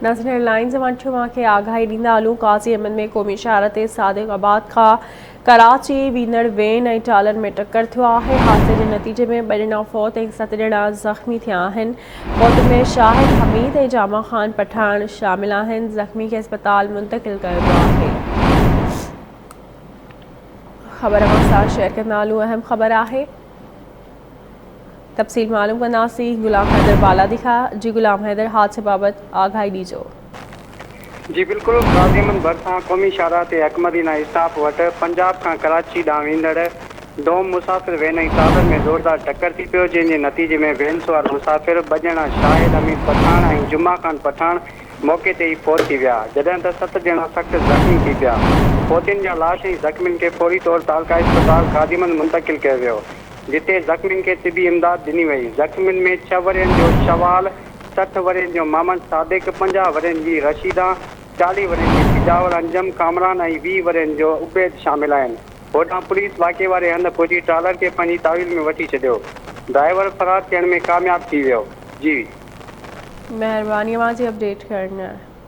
ناظرين هيڊلائنز اوهان ڏٺيون اوهان کي آگاهي ڏيندا هلون قاضي احمد ۾ قومي شاهراهه تي صادق آباد کان ڪراچي ويندڙ وين ۽ ٽرالر ۾ ٽڪر ٿيو آهي حادثي جي نتيجي ۾ ٻه ڄڻا فوت ۽ ست ڄڻا زخمي ٿيا آهن فوتين ۾ شاهد حميد ۽ جامع خان پٺاڻ شامل آهن زخمي کي اسپتال منتقل ڪيو ويو آهي. خبر اوهان سان شيئر ڪندا هلون اهم خبر آهي تفصيل معلوم ڪنداسين غلام حيدر بالادي کان جي غلام حيدر حادثي بابت آگاهي ڏيجو. جي بلڪل قاضي احمد ڀرسان قومي شاهراهه تي حق مدينه اسٽاپ وٽ پنجاب کان ڪراچي ڏانهن ويندڙ ڊوم مسافر وين ۽ ٽرالر ۾ زوردار ٽڪر ٿي پيو جنهن جي نتيجي ۾ وين سوار مسافر ٻه ڄڻا شاهد حميد پٺاڻ ۽ جمعه خان پٺاڻ موقعي تي ئي فوت ٿي ويا، جڏهن ته ست ڄڻا سخت زخمي ٿي پيا. فوتين جا لاش ۽ زخمين کي فوري طور تعلقه اسپتال قاضيمند منتقل ڪيو ويو، جتي زخمين کي طبي امداد ڏني وئي. زخمين ۾ ڇهه ورهين جو شوال، 60 ورهين جو محمد صادق، 50 ورهين جي رشيده، 40 ورهين جي سجاول انجم ڪامران ۽ 20 ورهين جو عبيد شامل آهن. هوڏانهن پوليس واقعي واري هنڌ پهچي ٽرالر کي پنهنجي تحويل ۾ وٺي ڇڏيو. ڊرائيور فرار ٿيڻ ۾ ڪامياب ٿي ويو. جي. مهرباني اوهان جي اپڊيٽ ڪرڻ لاء.